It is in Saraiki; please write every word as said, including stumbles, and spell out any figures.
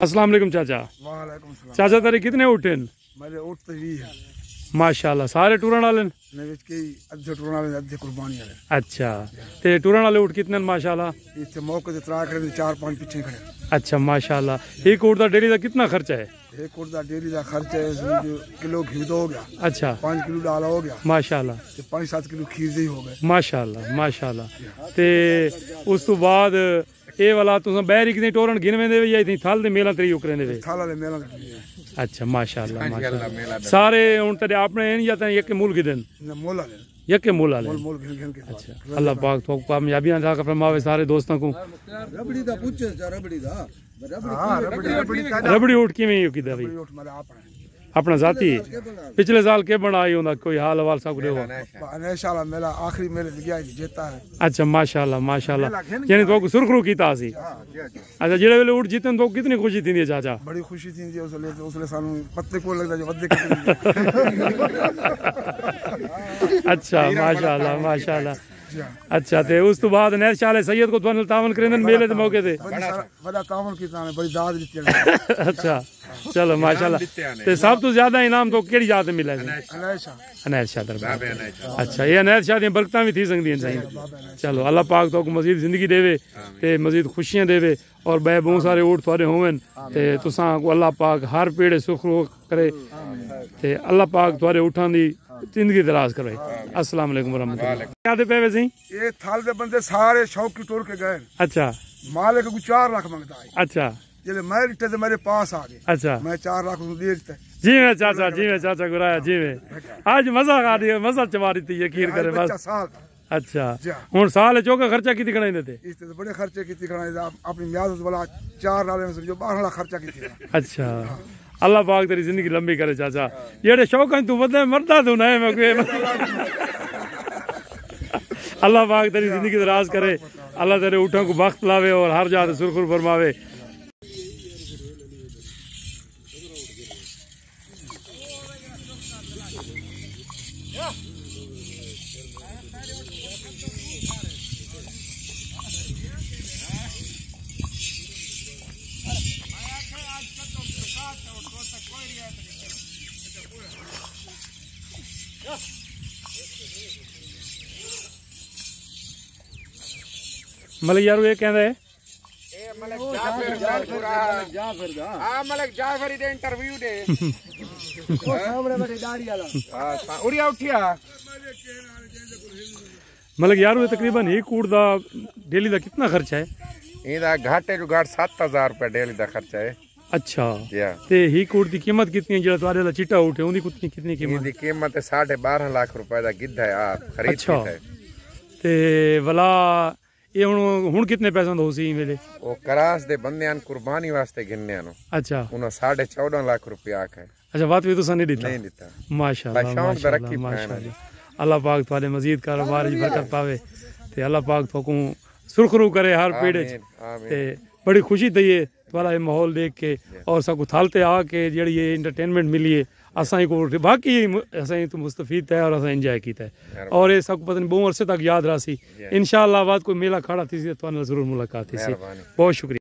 السلام علیکم چاچا۔ وعلیکم السلام۔ چاچا تیرے کتنے اٹھ ہیں؟ میرے اٹھ تے ویہہ ہیں۔ ماشاءاللہ، سارے ٹورن والے ہیں؟ نہیں، وچ کئی ادھے ٹورن والے، ادھے قربانی والے۔ اچھا، تے ٹورن والے اٹھ کتنے ہیں ماشاءاللہ؟ اتنے موقع تے ترا کھڑے نے، چار پانچ پچھے کھڑے۔ اچھا ماشاءاللہ، ایک اٹھ دا ڈیلی دا کتنا خرچہ ہے؟ ایک اٹھ دا ڈیلی دا خرچہ ہے، سمجھو کلو گھی دا ہو گیا، اچھا۔ پانچ کلو ڈالا ہو گیا، ماشاءاللہ۔ تے پانچ سات کلو کھیر دے ہی ہو گئے۔ ماشاءاللہ، ماشاءاللہ۔ تے اس تو بعد اے والا تساں ٻاہر ہی کتنی ٹورن گھن ویندے وے یا اتنی تھل دے میلاں تری اکریندے وے؟ تھل والے میلاں تری۔ اچھا ماشاءاللہ، ہاں جی، ماشاءاللہ۔ اللہ میلہ دے۔ سارے ہن تیرے اپنے ہیں یا تاں یکے مول گھدن؟ نہ، مول والے۔ یکے مول والے؟ مول، مول گھن، گھن کے مول۔ اچھا، اللہ پاک تو کامیابیاں عطا فرماوے سارے دوستاں کو۔ ربڑی دا پوچھے جا، ربڑی دا۔ ہاں، ربڑی، ربڑی دا۔ ربڑی اٹھ کیویں ہی کیتا بھائی؟ ربڑی اٹھ مارا اپنا۔ اپنا ذاتی ہے۔ پچھلے سال کے بنا آئی ہوندا، کوئی حال احوال سب کو ݙیو۔ انشاءاللہ میلہ آخری میلے تے ڳیا جی، جیتا ہے۔ اچھا ماشاءاللہ، ماشاءاللہ۔ میلہ گھن یعنی تو سرخرو کیتا سی۔ ہاں، جی، جی۔ اچھا، جیڑھے ویلے اٹھ جیتن تو کتنی خوشی تھیندی ہے چاچا؟ بڑی خوشی تھیندی ہے اس ویلے، اس ویلے سانوں پتہ کون لڳدا جو ودے کتنے۔ اچھا ماشاءاللہ، ماشاءاللہ۔ جی ہاں۔ اچھا، تے اس تو بعد نیر شاہ علیہ سید کو تہاݙے نال تعاون کریندن میلے دے موقع تے؟ بڑی سارا وݙا تعاون کیتا نے، بڑی داد ݙتی نے۔ اچھا، چلو ماشاءاللہ۔ تے سب تو زیادہ انعام تو کیڑھی جاہ تے ملا سی؟ عنایت شاہ۔ عنایت شاہ دربار۔ اچھا، یہ عنایت شاہ دیاں برکتاں بھی تھی سکدی ہیں سائیں۔ چلو، اللہ پاک تو کو مزید زندگی دے وے تے مزید خوشیاں دے وے اور بے بہت سارے اٹھ تھوڑے ہوون تے تساں کو اللہ پاک ہر پیڑے سرخرو کرے تے اللہ پاک تھوڑے اٹھاں دی زندگی دراز کرے۔ السلام علیکم ورحمۃ اللہ۔ کیا دے پے وے سی؟ یہ تھل دے بندے سارے شوقی ٹر کے گئے۔ اچھا۔ مالک کو چار لاکھ منگدا ہے۔ اچھا۔ جلے میں ڈٹے تے میرے پاس آ گئے۔ اچھا۔ میں چار لاکھ نوں دے ݙتا۔ جی میں چاچا، جی میں چاچا گرایا، جی میں۔ اڄ مزہ آ ݙی، مزہ چوا ݙتی ہے، کھیر کرے بس۔ بچہ سال دا۔ اچھا۔ جی ہاں۔ ہݨ سال چوکا خرچہ کیتی کھڑا ایندے تے؟ اس تے بڑے خرچے کیتی کھڑا ہے، اپنی میاد والا چار نال میں سمجھو بارہ نال خرچہ کیتی کھڑا۔ اچھا۔ اللہ پاک تیری زندگی لمبی کرے چاچا۔ جیڑھے شوقاں توں ودے مردا توں نہ میں کوئی۔ اللہ پاک تیری زندگی دراز کرے۔ اللہ تیرے اٹھاں کو بخت لاوے اور ہر جاہ تے سرخرو فرماوے۔ ملک یارو، یہ کہندا ہے؟ اے ملک جعفر دا پورا۔ ملک جعفر دا۔ ہاں، ملک جعفر دے انٹرویو دے۔ او سامنے بیٹھے داڑھی والا۔ ہاں، سا-، اڑیا اٹھیا۔ ملک یارو، یہ تقریباً ہی کوٹ دا ڈیلی دا کتنا خرچہ ہے؟ ایندا گھاٹے جو گھاٹ ست ہزار روپے ڈیلی دا خرچہ ہے۔ اچھا۔ جی ہاں۔ تے ہی کوٹ دی قیمت کتنی ہے جڑا تہاڈے والا چٹا اٹھ ہے، اوندی کتنی، کتنی قیمت؟ ایندی قیمت ہے ساڑھے بارہ لاکھ روپے دا گدھا ہے، آپ خرید اچھا۔ کیتا ہے۔ تے ولا اے ہݨ، ہݨ کتنے پیسے دا ہوسی ایں ویلے؟ او کراس دے بندے ہن، قربانی واسطے گھننے ہن۔ اچھا۔ انہاں ساڑھے چوݙاں لاکھ روپیہ آکھا ہے۔ اچھا، وت وی تساں نہیں ݙتا؟ نہیں ݙتا۔ ماشاءاللہ، بس شوق دا ماشاءاللہ، رکھی پئے ہن۔ ماشاءاللہ۔ اللہ پاک تہاݙے مزید کاروبار وچ برکت پاوے تے اللہ پاک تہاکوں سرخرو کرے ہر پیڑ وچ۔ آمین، آمین۔ تے بڑی خوشی تھئی ہے تہاݙا اے ماحول ݙیکھ کے جی۔ اور ساکوں تھل تے آ کے جیڑھی اے انٹرٹینمنٹ ملی ہے، اساں کو واقعی م-، اساں تو مستفید تھئے اور اساں انجوائے کیتا ہے۔ مہربانی۔ اور اے ساکوں پتہ نہیں بہت عرصے تک یاد رہسی۔ جی۔ انشاءاللہ بعد کوئی میلہ کھڑا تھیسی تے تہاݙے نال ضرور ملاقات تھیسی۔ مہربانی۔ بہت شکریہ۔